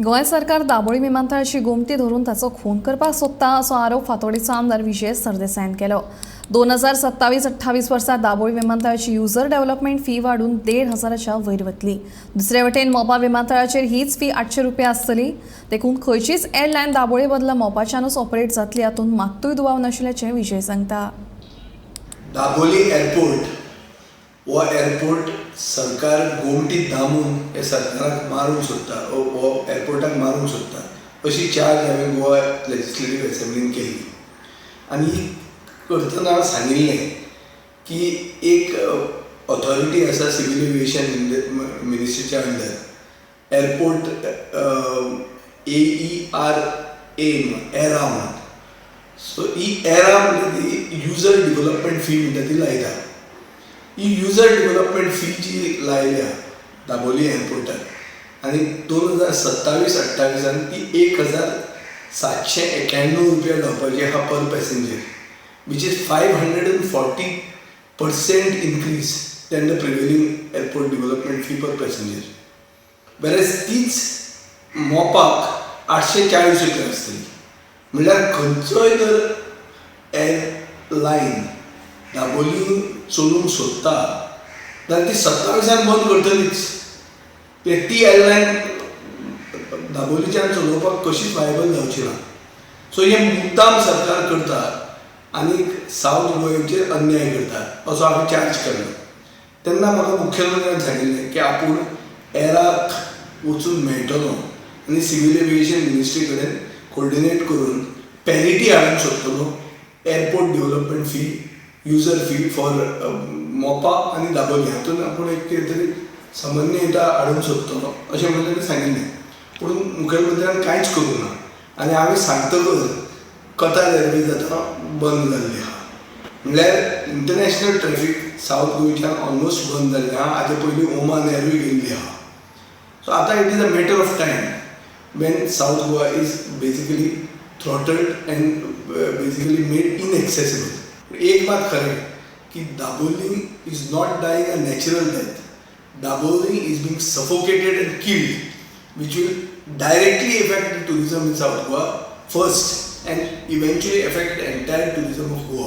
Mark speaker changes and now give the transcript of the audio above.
Speaker 1: गोंय सरकार दाबोळी विमानतळाची गोमटी धरून ताचो खून करपाक सोदता असो आरोप फातोडेचो आमदार विजय सरदेसायान केलो. 2027-28 वर्सा दाबोळी विमानतळाची युजर डेव्हलपमेंट फी वाडून 1,500च्या वयर वतली. दुसरे वटेन मोपा विमानतळाचेर हीच फी 800 रुपया आसतली. देखून खंयचीच एअरलायन दाबोळी बदला मोपाच्यानूच ऑपरेट जातली हातूंत मात्तूय दुबाव नाशिल्ल्याचें विजय सांगता.
Speaker 2: दाबोली एअरपोर्ट हो एअरपोर्ट सरकार गोमटी दामून हे सरकाराक मारूंक सोदता, हो एअरपोर्टाक मारूंक सोदता अशी चार्ज हांवें गोवा लेजिस्लेटीव एसेंब्लीन केल्ली. आनी करतना सांगिल्लें की एक ऑथॉरिटी आसा सिवील एविएशन मिनिस्ट्रीच्या अंडर, एअरपोर्ट एईआरए, एरा म्हणून. सो ही एरा म्हणटा ती युजर डेव्हलपमेंट फी म्हणटा ती लायता. ही युजर डेव्हलपमेंट फी जी लायल्या दाबोली एअरपोर्टार आनी 2027-28 ती 1791 रुपया जावपाची आहा per passenger, which is 540% increase than the prevailing airport development fee per passenger. Whereas तीच मोपाक 840 रुपया आसतली. म्हणल्यार खंयचोय जर एअरलायन दाबोली चलोवंक सोदता जाल्यार ती 27 बंद करतलीच. ती एअरलायन दाबोलीच्यान चलोवपाक कशीच वायबल जावची ना. सो हें मुद्दाम सरकार करता आनी सावथ गोंयचेर अन्याय करता असो हांवें चार्ज केल्लो. तेन्ना म्हाका मुख्यमंत्र्यान सांगिल्लें की आपूण एराक वचून मेळटलो आनी सिवील एविएशन मिनिस्ट्री कडेन कोर्डिनेट करून पॅरिटी हाडूंक सोदतलो airport development fee, user fee for Mopa आनी दाबोली हातूंत आपूण एक कितें तरी समन्वयता हाडूंक सोदतलो अशें म्हणून ताणें सांगिल्लें. पूण मुखेलमंत्र्यान कांयच करूंक ना. आनी हांवें सांगतकच कतार एअरवेज आतां बंद जाल्ली आहा. म्हणल्यार इंटरनॅशनल ट्रॅफीक सावथ गोंयच्यान ऑलमोस्ट बंद जाल्लें आहा. हाजे पयलीं ओमान एअरूय गेल्ली आहा. सो आतां it is a matter of time when South Goa is basically throttled and basically made inaccessible. एक मात खरें की Dabolim is not dying a natural death. Dabolim is being suffocated and killed, which will directly affect the tourism in South Goa first and eventually affect the entire tourism of Goa.